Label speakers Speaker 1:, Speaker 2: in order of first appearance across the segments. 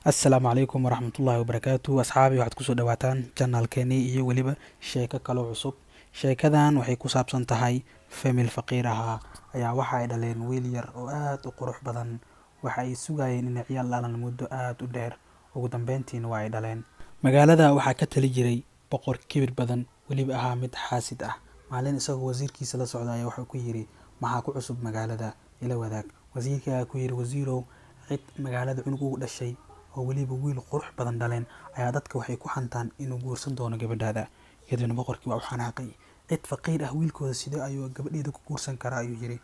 Speaker 1: Assalaamu calaykum waraxmatullaahi wabarakaatu. Asxaabi, waxaad kusoo dhawaataan channelkeenii iyo weliba sheeko kaloo cusub. Sheekadan waxay ku saabsan tahay family faqiir ahaa ayaa waxa ay dhaleen wiil yar oo aad u qurux badan. Waxa ay sugayeen inay ciyaal dhalaan muddo aad u dheer. Ugu dambeyntiina waa ay dhaleen. Magaalada waxaa ka tali jiray boqor kibir badan, weliba ahaa mid xaasid ah. Maalin isagoo wasiirkiisa la socda ayaa wuxuu ku yiri, "Maxaa ku cusub magaalada? Ila wadaag." Wasiirkii ayaa ku yiri, "Wasiirow, cid magaalada cunug ugu dhashay oo weliba wiil qurux badan dhaleen ayaa dadka waxay ku xantaan inuu guursan doono gabadhaada." Kadibna boqorkii waa u xanaaqay. "Cid faqiir ah wiilkooda sidee ayuu gabadheeda ku guursan karaa?" ayuu yiri.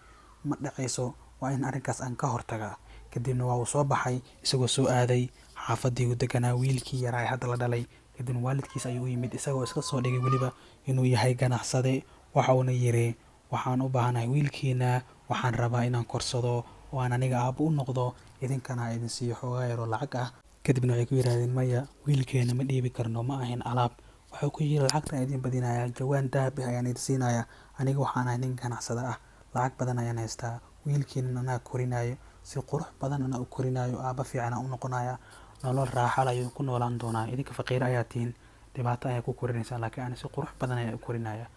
Speaker 1: "Ma dhacayso, waa in arrinkaas aan ka hortagaa." Kadibna waa uu soo baxay isagoo soo aaday xaafadii uu deganaa wiilkii yaraa ee hadda la dhalay. Kadibna waalidkiis ayuu u yimid isagoo iska soo dhigay weliba inuu yahay ganacsade. Waxa uuna yiri, "Waxaan u baahanahay wiilkiina, waxaan rabaa inaan korsado oo aan aniga aabbo u noqdo, idinkana idin siiyo xoogaa yar oo lacag ah." Kadibna waxay ku yiraahdeen, "Maya, wiilkeena ma dhiibi karno, ma ahin alaab." Wuxuu ku yiri, "Lacagtan idin badinayaa, jawaan dahab ah ayaan idin siinayaa. Aniga waxaan ahay nin ganacsade ah, lacag badan ayaan haystaa, wiilkiina anaa korinayo, si qurux badan anaa u korinayo, aabba fiican aan u noqonayaa, nolol raaxo leh ayuu ku noolaan doonaa. Idinka faqiir ayaa tihiin, dhibaato ayaa ku korinaysaan, laakiin ani si qurux badan ayaan u korinayaa."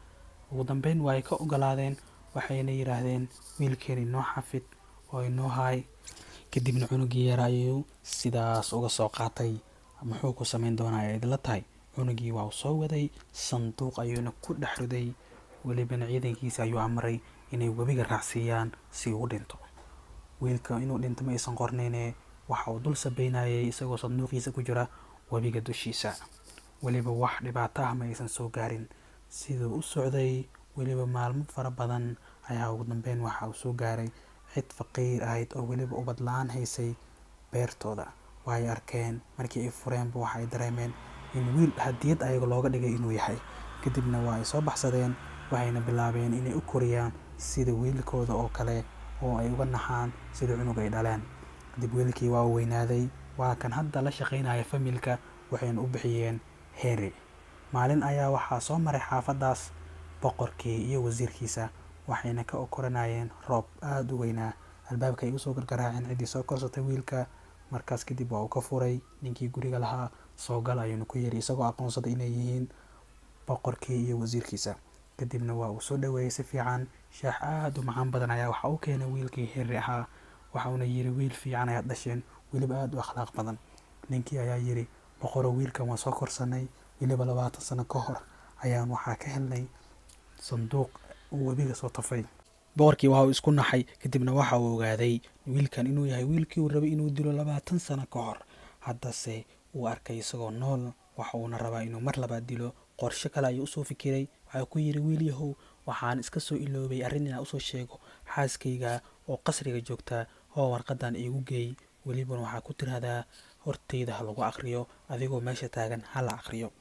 Speaker 1: Ugu dambeyn waa ay ka ogolaadeen, waxayna yiraahdeen, "Wiilkeena inoo xafid oo inoo haay." Kadibna cunugii yar ayuu sidaas uga soo qaatay. Muxuu ku samayn doonaa ay idinla tahay? Cunugii waa uu soo waday, sanduuq ayuuna ku dhex riday, welibana ciidankiisa ayuu amray inay webiga raacsiiyaan si uu u dhinto. Wiilka inuu dhinto ma aysan qorneyne, waxa uu dul sabeynayay isagoo sanduuqiisa ku jira webiga dushiisa. Weliba wax dhibaato ah ma aysan soo gaarin. Siduu u socday weliba maalmo fara badan ayaa ugu dambeyn waxa uu soo gaaray cid faqiir ahayd oo weliba ubad la'aan haysay beertooda. Way arkeen, markii ay fureenba waxay dareemeen in wiil hadiyad ayaga looga dhigay inuu yahay. Kadibna waa ay soo baxsadeen, waxayna bilaabeen inay u koriyaan sida wiilkooda oo kale oo ay uga naxaan sida cunug ay dhaleen. Kadib wiilkii waa uu weynaaday, waa kan hadda la shaqeynaya familka, waxayna u bixiyeen Henry. Maalin ayaa waxaa soo maray xaafadaas boqorkii iyo wasiirkiisa, waxayna ka okoranayeen roob aad u weynaa. Albaabka ay usoo gargaraaceen ciddii soo korsatay wiilka. Markaas kadib waa uu ka furay ninkii guriga lahaa. "Soo gal," ayuuna ku yiri, isagoo aqoonsaday inay yihiin boqorkii iyo wasiirkiisa. Kadibna waa uu soo dhaweeyay si fiican. Shaax aad u macaan badan ayaa waxa uu keenay wiilkii Henry ahaa. Waxa uuna yiri, "Wiil fiican ayaad dhasheen, weliba aad u akhlaaq badan." Ninkii ayaa yiri, "Boqorow, wiilkan waan soo korsanay, weliba 20 sano ka hor ayaan waxaa ka helnay sanduuq uu webiga soo tafay." Boqorkii waa uu isku naxay. Kadibna waxa uu ogaaday wiilkan inuu yahay wiilkii uu rabay inuu dilo 20 sano ka hor, haddase uu arkay isagoo nool. Waxa uuna rabaa inuu mar labaad dilo. Qorshe kale ayuu usoo fikiray. Waxaa ku yiri, "Wiil yahow, waxaan iska soo iloobay arrin inaan usoo sheego xaaskayga oo qasriga joogta. Oo warqadan iigu geey, welibana waxaa ku tiraahdaa horteyda ha lagu aqriyo, adigoo meesha taagan ha la aqriyo."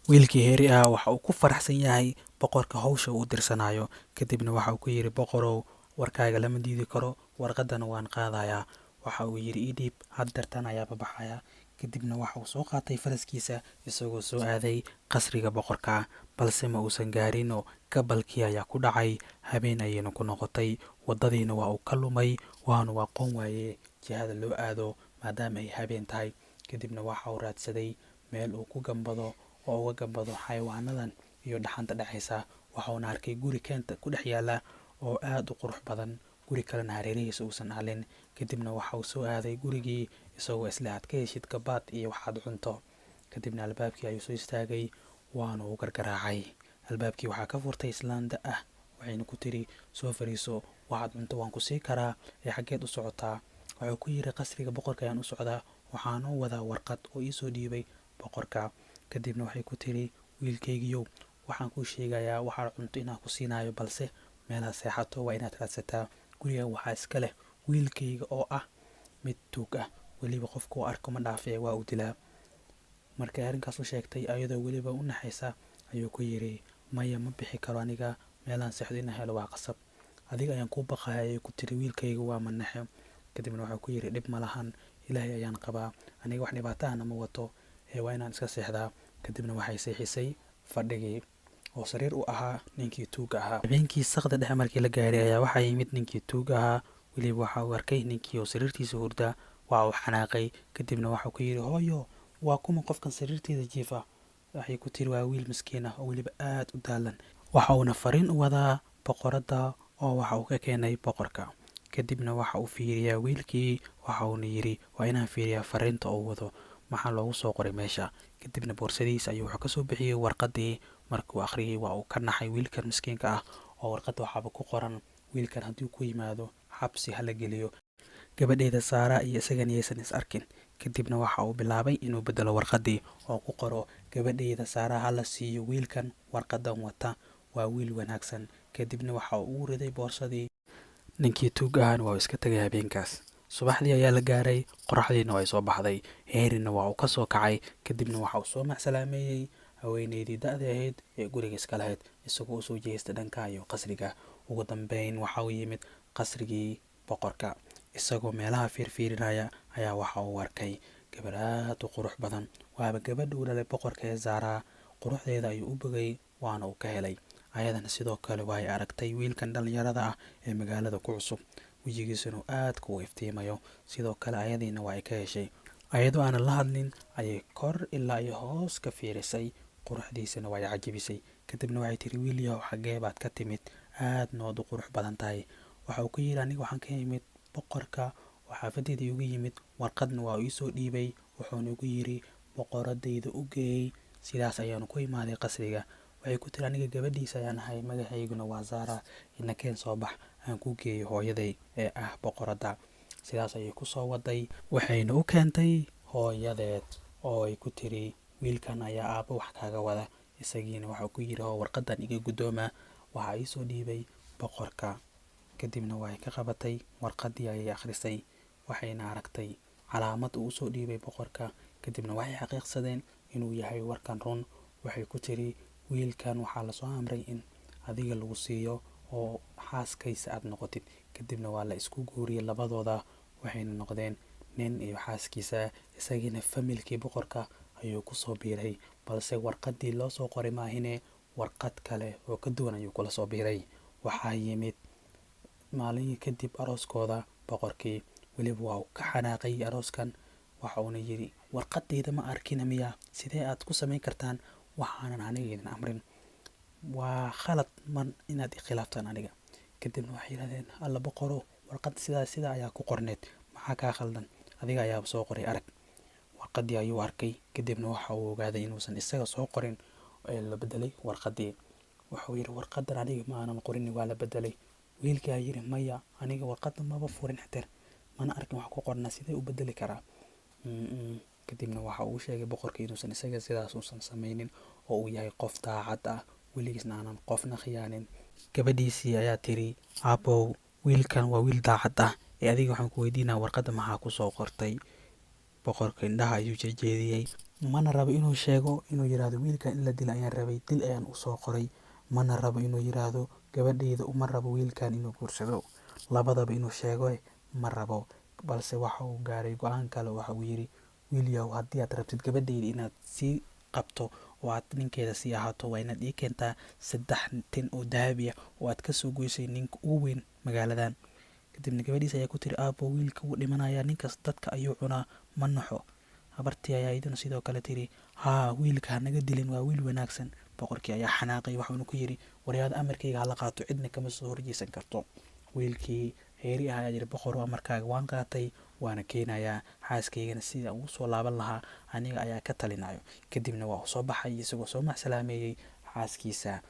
Speaker 1: Wiilkii Henry ah waxa uu ku faraxsan yahay boqorka hawsha uu dirsanayo. Kadibna waxa uu ku yiri, "Boqorow, warkaaga lama diidi karo, warqadana waan qaadayaa." Waxa uu yiri, "Ii dhiib, haddeertan ayaaba baxaya." Kadibna waxa uu soo qaatay faraskiisa isagoo soo aaday qasriga boqorka, balse ma uusan gaarinoo gabalkii ayaa ku dhacay, habeen ayayna ku noqotay. Waddadiina waa uu ka lumay, waanu aqoon waaye jihada loo aado maadaama ay habeen tahay. Kadibna waxa uu raadsaday meel uu ku gambado oo uga gambado xayawaanadan iyo dhaxanta dhexaysa. Waxuuna arkay guri keenta ku dhex yaala oo aad u qurux badan, guri kalena hareerihiisa uusan halin. Kadibna waxa uu soo aaday gurigii isagoo isle aad ka heshid gabaad iyo waxaad cunto. Kadibna albaabkii ayuu soo istaagay, waana uu gargaraacay. Albaabkii waxaa ka furtay islaan da' ah, waxayna ku tiri, "Soo fariiso, waxaad cunto waan ku sii karaa, ee xaggeed u socotaa?" Wuxuu ku yiri, "Qasriga boqorka ayaan u socdaa, waxaan u wadaa warqad oo iisoo dhiibay boqorka." Kadibna waxay ku tiri, "Wiilkaygiyow, waxaan kuu sheegayaa waxaad cunto inaan ku siinayo, balse meelaad seexato waa inaad raadsataa. Guriga waxaa iska leh wiilkayga oo ah mid tuug ah, weliba qofka uu arko ma dhaafee, waa uu dilaa." Markay arrinkaas u sheegtay ayadoo weliba u naxaysa ayuu ku yiri, "Maya, ma bixi karo aniga, meelaan seexdo inaan helo waa qasab. Adiga ayaan kuu baqaya," ayay ku tiri, "wiilkayga waa manaxe." Kadibna wuxuu ku yiri, "Dhib ma lahan, Ilaahay ayaan qabaa, aniga wax dhibaato ahna ma wato, ee waa inaan iska seexdaa." Kadibna waxay seexisay fadhigii oo sariir u ahaa ninkii tuugga ahaa. Habeenkii saqda dhexe markii la gaaray ayaa waxaa yimid ninkii tuugga ahaa. Weliba waxa uu arkay ninkii oo sariirtiisa hurda. Waa uu xanaaqay, kadibna waxuu ku yidhi, "Hooyo, waa kuma qofkan sariirteeda jiifa?" Waxay ku tiri, "Waa wiil miskiin ah oo weliba aad u daalan, waxa uuna fariin u wadaa boqoradda oo waxa uu ka keenay boqorka." Kadibna waxa uu fiiriyaa wiilkii, waxa uuna yidhi, "Waa inaan fiiriyaa fariinta uu wado, maxaa loogu soo qoray meesha?" Kadibna boorsadiisa ayuu wuxuu kasoo bixiyey warqadii. Markuu akhriyey, waa uu ka naxay wiilkan miskiinka ah, oo warqadda waxaaba ku qoran, "Wiilkan haddii ku yimaado, xabsi hala geliyo, gabadheeda Saara iyo isagana yaysan is arkin." Kadibna waxa uu bilaabay inuu bedelo warqadii oo ku qoro, "Gabadheyda Saara hala siiyo wiilkan warqadan wata, waa wiil wanaagsan." Kadibna waxa uu ugu riday boorsadii. Ninkii tuug ahaan waa uu iska tegay habeenkaas. Subaxdii ayaa la gaaray, qoraxdiina waa ay soo baxday. Heerina waa uu ka soo kacay, kadibna waxa uu soo macsalaameeyey haweeneydii da'da ahayd ee guriga iska lahayd, isagoo usoo jeestay dhanka iyo qasriga. Ugu dambeyn waxa uu yimid qasrigii boqorka. Isagoo meelaha fiirfiirinaya ayaa waxa uu arkay gabar aad u qurux badan. Waaba gabadha uu dhalay boqorka ee Zaaraa. Quruxdeeda ayuu u bogay, waana uu ka helay. Ayadana sidoo kale waa ay aragtay wiilkan dhalinyarada ah ee magaalada ku cusub, wejigiisuna uu aadka u iftiimayo. Sidoo kale ayadiina waa ay ka heshay. Ayadoo aanan la hadlin ayay kor ilaa iyo hoos ka fiirisay, quruxdiisana waa ay cajabisay. Kadibna waxay tiri, "Wiil yahow, xaggee baad ka timid? Aadna waad u qurux badan tahay." Waxa uu ku yidhi, "Aniga waxaan ka yimid boqorka oo xaafadeeda igu yimid, warqadna waa uu iisoo dhiibay, wuxuuna igu yidhi boqoradayda u geeyey, sidaas ayaanu ku imaaday qasriga." Waxay ku tiri, "Aniga gabadhiisa ayaan ahay, magacayguna waa Zara, inakeen, soo bax aan ku geeyo hooyaday ee ah boqoradda." Sidaas ayay kusoo waday, waxayna u keentay hooyadeed oo ay ku tiri, "Wiilkan ayaa aabba wax kaaga wada." Isagiina waxuu ku yidhi, "Oo warqadan iga guddooma, waxaa iisoo dhiibay boqorka." Kadibna waa ay ka qabatay warqaddii, ayay akhrisay, waxayna aragtay calaamad uu usoo dhiibay boqorka. Kadibna waxay xaqiiqsadeen inuu yahay warkan run. Waxay ku tiri, "Wiilkan waxaa lasoo amray in adiga lagu siiyo oo xaaskaysa aad noqotid." Kadibna waa la isku guuriyey labadooda, waxayna noqdeen nin iyo xaaskiisa. Isagiina familkii boqorka ayuu kusoo biiray, balse warqaddii loo soo qoray maahine, warqad kale oo ka duwan ayuu kula soo biiray. Waxaa yimid maalin kadib arooskooda boqorkii. Weliba waa uu ka xanaaqay arooskan, waxa uuna yidhi, "Warqadayda ma arkina miya? Sidee aad ku samayn kartaan waxaanan aniga idin amrin? Waa khalad man inaad ikhilaaftaan aniga." Kadibna waxay yidhahdeen, "Alla boqoro, warqad sidaa sidaa ayaa ku qorneed, maxaa kaa khaldan? Adiga ayaaba soo qoray, arag." Warqaddii ayuu arkay, kadibna waxa uu ogaaday inuusan isaga soo qorin ee la bedelay warqaddii. Wuxuu yidhi, "Warqadan aniga ma aanan qorin, waa la bedelay." Wiilkii ayaa yidhi, "Maya, aniga warqadda maba furin xitir, mana arkin wax ku qornaa, sidee u bedeli karaa?" Kadibna waxa uu sheegay boqorka inuusan isaga sidaas uusan sameynin oo uu yahay qof daacad ah, weligiisna aanan qofna khiyaanin. Gabadhiisii ayaa tiri, "Aabow, wiilkan waa wiil daacad ah, ee adiga waxaan ku weydiinaa, warqadda maxaa kusoo qortay?" Boqorka indhaha ayuu jejeediyey, mana rabo inuu sheego, inuu yiraahdo wiilkan in la dilo ayaan rabay, dil ayaan usoo qoray. Mana rabo inuu yiraahdo gabadheyda uma rabo wiilkan inuu guursado. Labadaba inuu sheego ma rabo, balse waxa uu gaaray go'aan kale. Waxa uu yiri, "Wiil yahow, haddii aad rabtid gabadheyda inaad sii qabto oo aad ninkeeda sii ahaato, waa inaad ii keentaa 3 tin oo dahabi ah oo aad kasoo goysay ninka ugu weyn magaaladan." Kadibna gabadhiisa ayaa ku tiri, "Aabo, wiilka wuu dhimanayaa, ninkaas dadka ayuu cunaa, ma naxo." Habartii ayaa iyaduna sidoo kale tiri, "Haa, wiilka hanaga dilin, waa wiil wanaagsan." Boqorkii ayaa xanaaqay, waxuuna ku yiri, "Waryaada, amarkayga hala qaato, cidna kama soo horjeesan karto." Wiilkii heeri ah ayaa yiri, "Boqor, amarkaaga waan qaatay, waana keenayaa. Xaaskaygana sida ugu soo laaban lahaa aniga ayaa ka talinayo." Kadibna waa uu soo baxay isagoo soo macsalaameeyey xaaskiisa.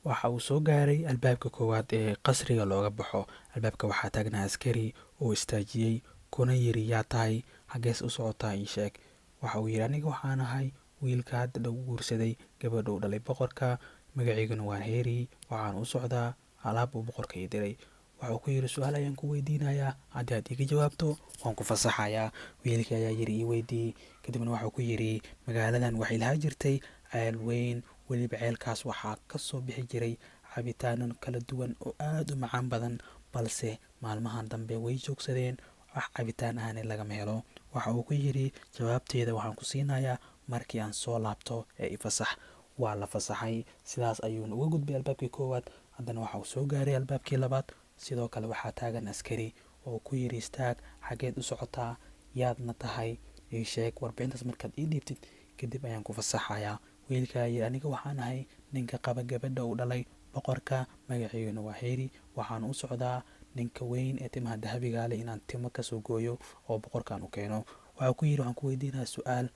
Speaker 1: Waxa uu soo gaaray albaabka koowaad ee qasriga looga baxo. Albaabka waxaa taagnaa askari oo istaajiyey, kuna yiri, "Yaa tahay? Xaggees u socotaa? Ii sheeg." Waxa uu yiri, "Aniga waxaan ahay wiilka hadda dhow guursaday gabadha uu dhalay boqorka, magaciyguna waa Heeri, waxaan u socdaa alaab uu boqorka ii diray." Wuxuu ku yiri, "Su'aal ayaan ku weydiinayaa, haddii aad iga jawaabto waan ku fasaxayaa." Wiilkii ayaa yiri, "Ii weydii." Kadibna wuxuu ku yiri, "Magaaladan waxay lahaa jirtay ceel weyn, weliba ceelkaas waxaa kasoo bixi jiray cabitaano kala duwan oo aada u macaan badan, balse maalmahan dambe way joogsadeen, wax cabitaan ahna lagama helo." Waxa uu ku yiri, "Jawaabteeda waxaan ku siinayaa markii aan soo laabto ee ifasax." Waa la fasaxay, sidaas ayuuna uga gudbay albaabkii koowaad. Haddana waxa uu soo gaaray albaabkii labaad. Sidoo kale waxaa taagan askari. oo ku yiri, "Istaag, xageed u socotaa, yaadna tahay, ii sheeg warbixintaas. Markaad ii dhiibtid kadib ayaan ku fasaxayaa." Wiilka yiri, "Aniga waxaan ahay ninka qaba gabadha uu dhalay boqorka, magaciiguna waa Harry. Waxaan u socdaa ninka weyn ee timaha dahabiga leh inaan timo kasoo gooyo oo boqorkan u keeno." Waxaa ku yiri, "Waxaan ku weydiinayaa su-aal,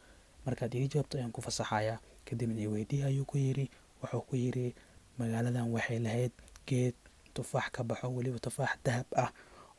Speaker 1: markaad iga jawaabto ayaan ku fasaxayaa." Kadibna, "I weydii," ayuu ku yiri. Wuxuu ku yiri, "Magaaladan waxay lahayd geed tufaax ka baxo, weliba tufaax dahab ah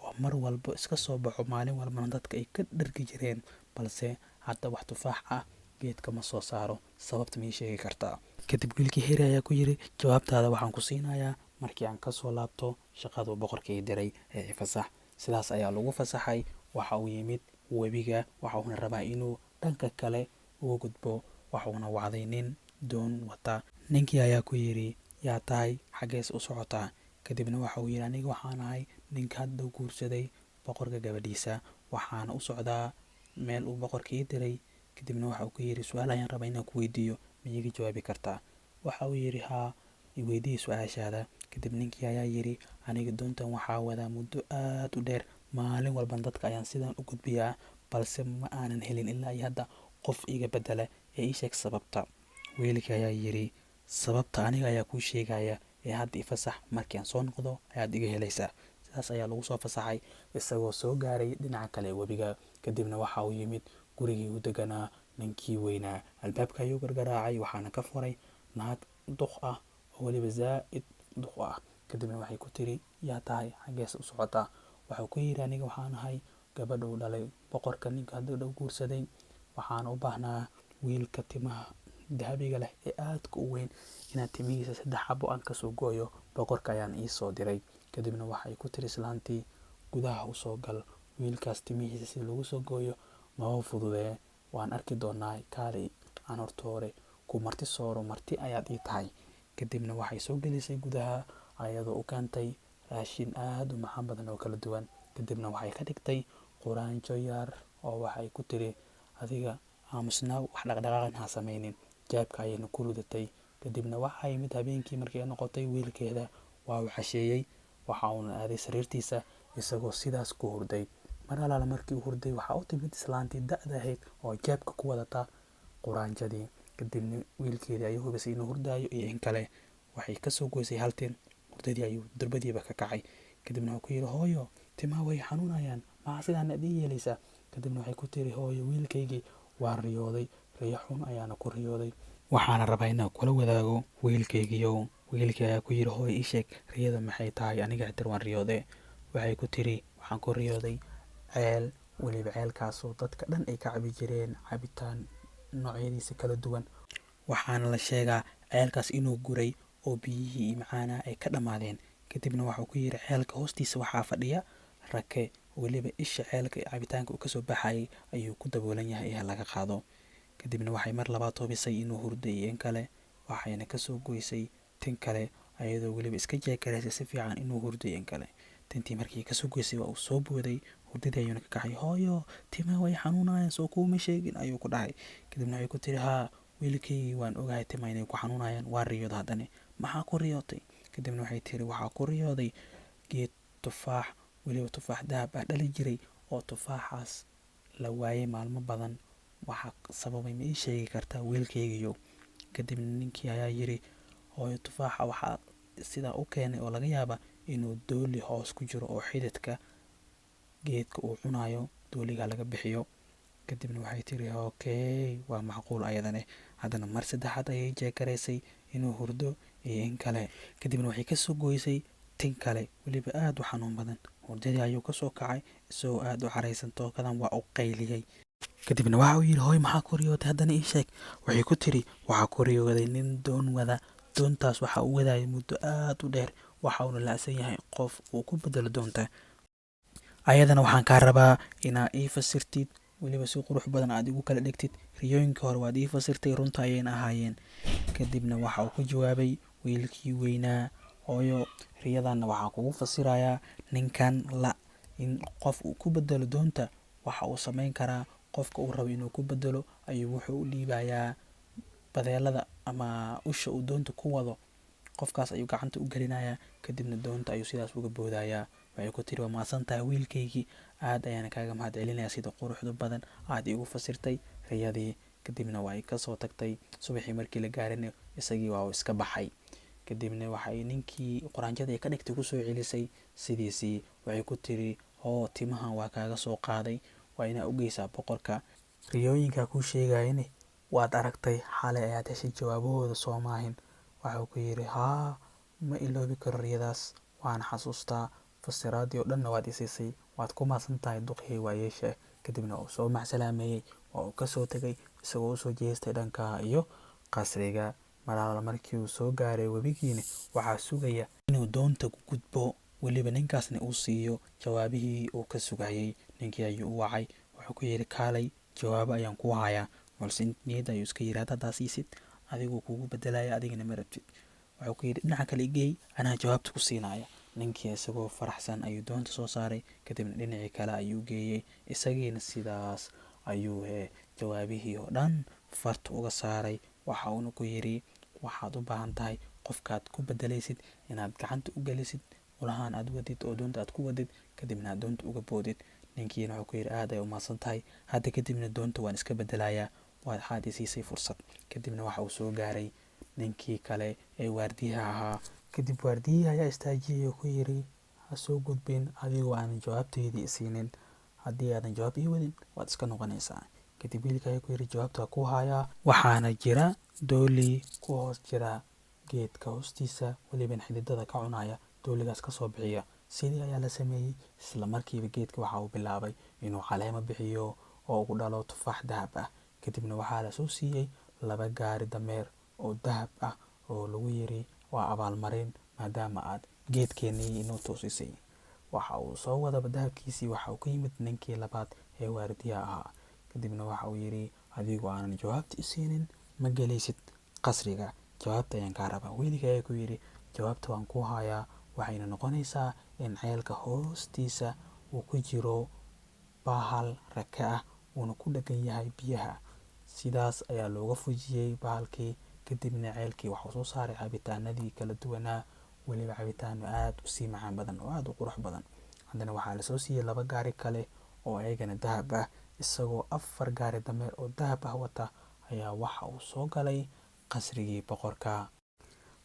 Speaker 1: oo mar walba iska soo baxo, maalin walbana dadka ay ka dhargi jireen, balse hadda wax tufaax ah geedka ma soo saaro. Sababta ma ii sheegi kartaa?" Kadib wiilkii Harry ayaa ku yiri, "Jawaabtaada waxaan ku siinayaa markii aan kasoo laabto shaqaduu boqorka ii diray ee fasax." Sidaas ayaa lagu fasaxay. Waxa uu yimid webiga, waxa uuna rabaa inuu dhanka kale uga gudbo. Waxuuna wacday nin doon wata. Ninkii ayaa ku yiri, "Yaa tahay, xaggees u socotaa?" Kadibna waxa uu yiri, "Aniga waxaan ahay ninka hadda guursaday boqorka gabadhiisa, waxaana u socdaa meel uu boqorka ii diray." Kadibna waxa uu ku yiri, "Su-aal ayaan rabaa inaan ku weydiiyo, ma iiga jawaabi kartaa?" Waxa uu yiri, "Haa, i weydii su-aashaada." Kadib ninkii ayaa yiri, "Aniga doontan waxaa wadaa muddo aad u dheer, maalin walban dadka ayaan sidaan u gudbiyaa, balse ma aanan helin ilaa iyo hadda qof iga bedela, ee ii sheeg sababta." Wiilkii ayaa yiri, "Sababta aniga ayaa kuu sheegaya ee hadda i fasax, markii aan soo noqdo ayaad iga helaysaa." Sidaas ayaa lagu soo fasaxay isagoo soo gaaray dhinaca kale webiga. Kadibna waxa uu yimid gurigii u deganaa ninkii weynaa. Albaabka ayuu gargaraacay, waxaana ka furay naag duq ah oo weliba zaa'id duq ah. Kadibna waxay ku tiri, "Yaa tahay, xaggees u socotaa?" Waxuu ku yiri, "Aniga waxaan ahay gabadha uu dhalay boqorka, ninka hadda dhow guursaday. Waxaan u baahnaa wiilka timaha dahabiga leh ee aadka u weyn inaan timihiisa saddex xabo aan kasoo gooyo, boqorka ayaan ii soo diray." Kadibna waxay ku tiri islaantii, "Gudaha usoo gal, wiilkaas timihiisa si lagu soo gooyo maba fududee, waan arki doonaa. Kaalay aan horta hore ku marti sooro, marti ayaad ii tahay." Kadibna waxay soo gelisay gudaha, ayadoo u keentay raashin aad u macaan badan oo kala duwan. Kadibna waxay ka dhigtay quraanjo yar oo waxay ku tiri, "Adiga aamusnaaw, wax dhaqdhaqaaqan ha sameynin." Jeebka ayayna ku ridatay. Kadibna waxaa yimid habeenkii markii ay noqotay wiilkeeda, waa uu casheeyey, waxa uuna aaday sariirtiisa isagoo sidaas ku hurday. Mar alaala markii uu hurday, waxaa u timid islaantii da'da ahayd oo jeebka ku wadata quraanjadii. Kadibna wiilkeedii ayuu hubisay inuu hurdaayo iyo in kale. Waxay kasoo goysay hal tin. Hurdadii ayuu durbadiiba ka kacay. Kadibna wuxuu ku yidhi, "Hooyo, timaha way xanuunayaan, maxaa sidaan aad ii yeelaysaa?" Kadibna waxay ku tiri, "Hooyo, wiilkaygii, waan riyooday, riyo xun ayaana ku riyooday, waxaana rabaa inaan kula wadaago, wiilkaygiiyow." Wiilkii ayaa ku yidhi, "Hooyo, ii sheeg riyada maxay tahay, aniga xitir waan riyoode." Waxay ku tiri, "Waxaan ku riyooday ceel, weliba ceelkaasoo dadka dhan ay ka cabi jireen cabitaan noocyadiisa kala duwan. Waxaana la sheegaa ceelkaas inuu guray oo biyihii macaanaa ay ka dhammaadeen." Kadibna waxuu ku yidhi, "Ceelka hoostiisa waxaa fadhiya rake, weliba isha ceelka cabitaanka uu kasoo baxayay ayuu ku daboolan yahay ee laga qaado." Kadibna waxay mar labaad hubisay inuu hurday iyo in kale, waxayna kasoo goysay tin kale, ayadoo weliba iska jeekaraysay si fiican inuu hurday in kale. Tintii markii kasoo goysay, waa uu soo booday, hurdadii ayuuna ka kacay. "Hooyo, timaha way xanuunayaan, soo kuuma sheegin?" ayuu ku dhahay. Kadibna waxay ku tiri, "Haa wiilkaygii, waan ogahay timaha inay ku xanuunayaan, waa riyooda." "Haddana maxaa ku riyootay?" Kadibna waxay tiri, "Waxaa ku riyooday geed tufaax, weliba tufaax dahab ah dhali jiray, oo tufaaxaas la waayay maalmo badan. Waxaa sababay ma ii sheegi kartaa, wiilkaygiiyow?" Kadibna ninkii ayaa yiri, "Hooyo, tufaaxa waxaa sidaa u keenay oo laga yaaba inuu dooli hoos ku jiro oo xididka geedka uu cunayo, dooliga laga bixiyo." Kadibna waxay tiri, "Okay, waa macquul ayadane." Haddana mar saddexaad ayay jeekaraysay inuu hurdo iyo in kale. Kadibna waxay kasoo goysay tin kale, weliba aada u xanuun badan. Hurdadii ayuu kasoo kacay isagoo aada u caraysan. Tookadan waa u qayliyey. Kadibna waxa uu yidhi, "Hooy, maxaa ku riyootay? Haddana ii sheeg." Waxay ku tiri, "Waxaa ku riyooday nin doon wada. Doontaas waxa uu wadayay muddo aada u dheer, waxa uuna la'san yahay qof uu ku bedelo doonta. Ayadana waxaan kaa rabaa inaa ii fasirtid, weliba si qurux badan aad igu kala dhigtid. Riyooyinka hore waad ii fasirtay, runta ayayna ahaayeen." Kadibna waxa uu ku jawaabay wiilkii weynaa, "Hooyo, riyadanna waxaa kugu fasirayaa ninkan la in qof uu ku bedelo doonta. Waxa uu sameyn karaa, qofka uu rabo inuu ku bedelo ayuu wuxuu u dhiibayaa badeelada ama usha uu doonta ku wado. Qofkaas ayuu gacanta u gelinayaa, kadibna doonta ayuu sidaas uga boodayaa." Waxay ku tiri, "Waa mahadsan tahay wiilkaygii, aad ayaana kaaga mahad celinaya sida quruxda badan aad iigu fasirtay riyadii." Kadibna waa ay kasoo tagtay. Subaxii markii la gaarina, isagii waa uu iska baxay. Kadibna waxay ninkii quraanjada ay ka dhigtay kusoo celisay sidiisii. Waxay ku tiri, "Hoo, timahan waa kaaga soo qaaday, waa inaa u geysaa boqorka. Riyooyinkaa kuu sheegayani waad aragtay, xalay ayaad heshay jawaabahooda, soo maahin?" Waxuu ku yidhi, "Haa, ma iloobi karo riyadaas, waan xasuustaa, fasiraadii oo dhanna waad isiisay, waad ku mahadsan tahay duqii waayeesha." Kadibna uu soo macsalaameeyey, waa uu kasoo tegay isagoo usoo jeestay dhanka iyo qasriga. Malaala markii uu soo gaaray webigiina, waxaa sugaya inuu doonta ku gudbo, weliba ninkaasna uu siiyo jawaabihii uu ka sugayay. Ninkii ayuu u wacay, wuxuu ku yidhi, "Kaalay, jawaabo ayaan ku hayaa." Balse niyadda ayuu iska yidhi, "Haddaa siisid adiguu kugu bedelaya, adigana ma rabtid." Wuxuu ku yidhi, "Dhinaca kale igeey, anaa jawaabta ku siinaya." Ninkii isagoo faraxsan ayuu doonta soo saaray, kadibna dhinacii kale ayuu geeyey. Isagiina sidaas ayuu jawaabihii oo dhan farta uga saaray. Waxa uuna ku yidhi, "Waxaad u baahan tahay qofkaad ku bedelaysid inaad gacanta u gelisid ulahaan aad wadid oo doonta aad ku wadid, kadibna aad doonta uga boodid." Ninkiina wuxuu ku yidhi, "Aad ay u mahadsan tahay, hadda kadibna doonta waan iska bedelayaa, waxaad i siisay fursad." Kadibna waxa uu soo gaaray ninkii kale ee waardiyaha ahaa. Kadib waardiyihii ayaa istaajiyey oo ku yidhi, "Ha soo gudbin adigoo aanan jawaabteydii isiinin. Haddii aadan jawaab ii wadin, waad iska noqonaysaa." Kadib wiilka ayaa ku yidhi, "Jawaabta ku hayaa, waxaana jira dooli ku hoos jira geedka hoostiisa, welibana xididada ka cunaya, dooligaas kasoo bixiya." Sidii ayaa la sameeyey. Isla markiiba geedka waxa uu bilaabay inuu caleemo bixiyo oo uu dhalo tufaax dahab ah. Kadibna waxaa la soo siiyey laba gaari dameer oo dahab ah oo lagu yiri, "Waa abaalmarin maadaama aad geedkeenii inoo toosisay." Waxa uu soo wadaba dahabkiisii, waxa uu ka yimid ninkii labaad ee waardiyaha ahaa. Kadibna waxa uu yidhi, "Adigoo aanan jawaabta isiinin ma gelaysid qasriga, jawaabta ayaan kaa rabaa." Wiilka ayaa ku yidhi, "Jawaabta waan ku hayaa, waxayna noqonaysaa in ceelka hoostiisa uu ku jiro bahal raka ah, uuna ku dhegan yahay biyaha." Sidaas ayaa looga fujiyey bahalkii. Kadibna ceelkii waxuu soo saaray cabitaanadii kala duwanaa, weliba cabitaano aad u sii macaan badan oo aad u qurux badan. Haddana waxaa lasoo siiyey laba gaari kale oo ayagana dahab ah. Isagoo afar gaari dameer oo dahab ah wata ayaa waxa uu soo galay qasrigii boqorka.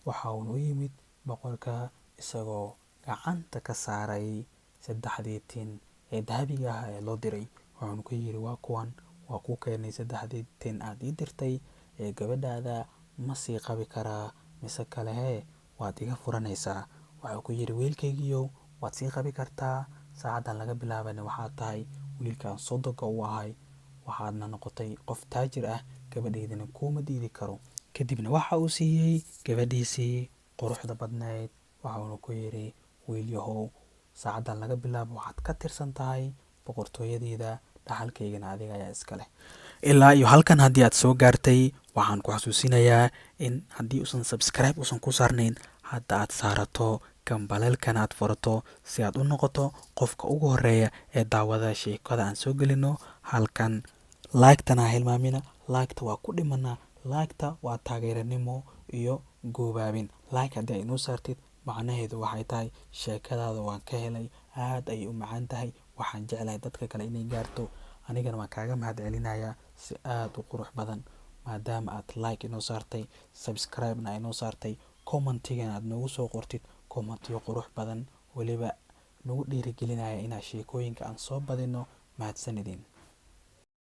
Speaker 1: Waxa uuna u yimid boqorka isagoo gacanta ka saaray saddexdii tin ee dahabiga ah ee loo diray. Wuxuuna ku yidhi, "Waa kuwan, waa kuu keenay saddexdii tin aad ii dirtay ee gabadhaada ma sii qabi karaa mise kale hee waad iga furanaysaa?" Waxuu ku yidhi, "Wiilkaygiiyow, waad sii qabi kartaa. Saacaddan laga bilaabana waxaad tahay wiilkaan sodoga u ahay, waxaadna noqotay qof taajir ah, gabadhaydana kuuma diidi karo." Kadibna waxa uu siiyey gabadhiisii quruxda badnayd. Waxauna ku yidhi, "Wiil yahow, saacaddan laga bilaabo waxaad ka tirsan tahay boqortooyadeyda, dhaxalkaygana adiga ayaa iska leh." Ilaa iyo halkan haddii aad soo gaartay, waxaan ku xasuusinayaa in haddii uusan subscribe uusan ku saarnayn, hadda aad saarato, gambaleelkana aad furato, si aad u noqoto qofka ugu horeeya ee daawada sheekada aan soo gelino halkan. Like-tana ha hilmaamina, like-ta waa ku dhimanaa. Like-ta waa taageeranimo iyo goobaabin. Like haddii ay inoo saartid, macnaheedu waxay tahay sheekadaada waan ka helay, aad ayay u macaan tahay, waxaan jeclahay dadka kale inay gaarto. Anigana waan kaaga mahad celinayaa si aad u qurux badan maadaama aad like inoo saartay, subscribe-na inoo saartay, commentigana aad noogu soo qortid commentiyo qurux badan, weliba nagu dhiirigelinaya inaa sheekooyinka aan soo badino. Mahadsanidin.